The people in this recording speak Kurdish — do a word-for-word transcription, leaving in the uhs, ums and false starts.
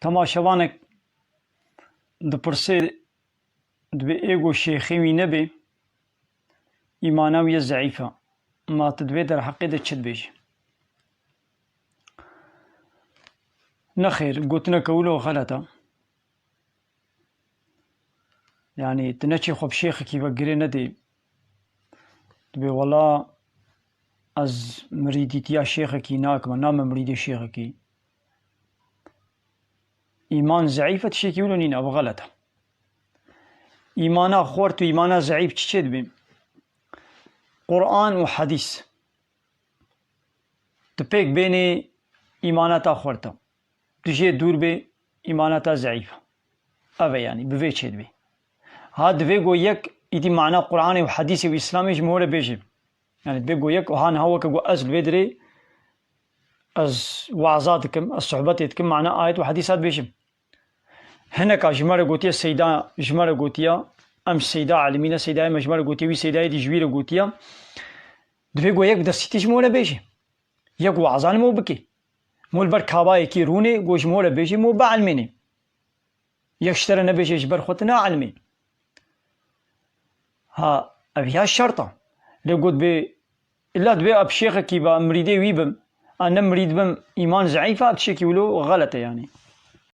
Temaşevanek dipirsê, dibê ê ku şêxê wî nebê, îmana wî ye zeîf e. Ma tu di vê derheqê de çi dibêjî? Nexêr, gotineke wilo xelet e. Yanî tu neçê xwe bi şêxekî ve girê nedê. Dibê wela ez mirîdîtiya şêxekî nakim, name mirîdê şêxekî. Îman zeîf e, tiştekî wilo nîne, ev xelet e. Îmana xurt û îmana zeîf çi çê dibê? Quran û hedîs. Tu pêk bênê îmana ta xurt e. Tu jê dûr bê îmana ta zeîf e. Ev e yanî, bi vê çê dibê. Ha divê ku yek îdî mana Quranê û hedîsê û Îslamê ji min re bêjê. Yanî divê ku yek, ha niha weke ku ez li vê dirê ez waza dikim, ez sohbetê dikim, mana ayet û hedîsa dibêjim. Hineka ji me re gotiye Seyda, ji me re gotiye, em ji Seyda alimî ne, Seydayê me ji me re gotiye, wî Seydayê dî ji wî re gotiye. Divê ku yek bi destî tê ji min re bêjê. Yek waza li min bikê. Min li ber kabayekî rûnê, ku ji min re bêjê, min bielmênê. Yek ji te re nebêje ji ber xwe tu naelmê. Ha, ev ya şert e. Lê got bê, illa dibê ev şêxekî be, mirîdê wî bim, a ne mirîd bim, îman zeîf e, ev tiştekî wilo xelet e yanî.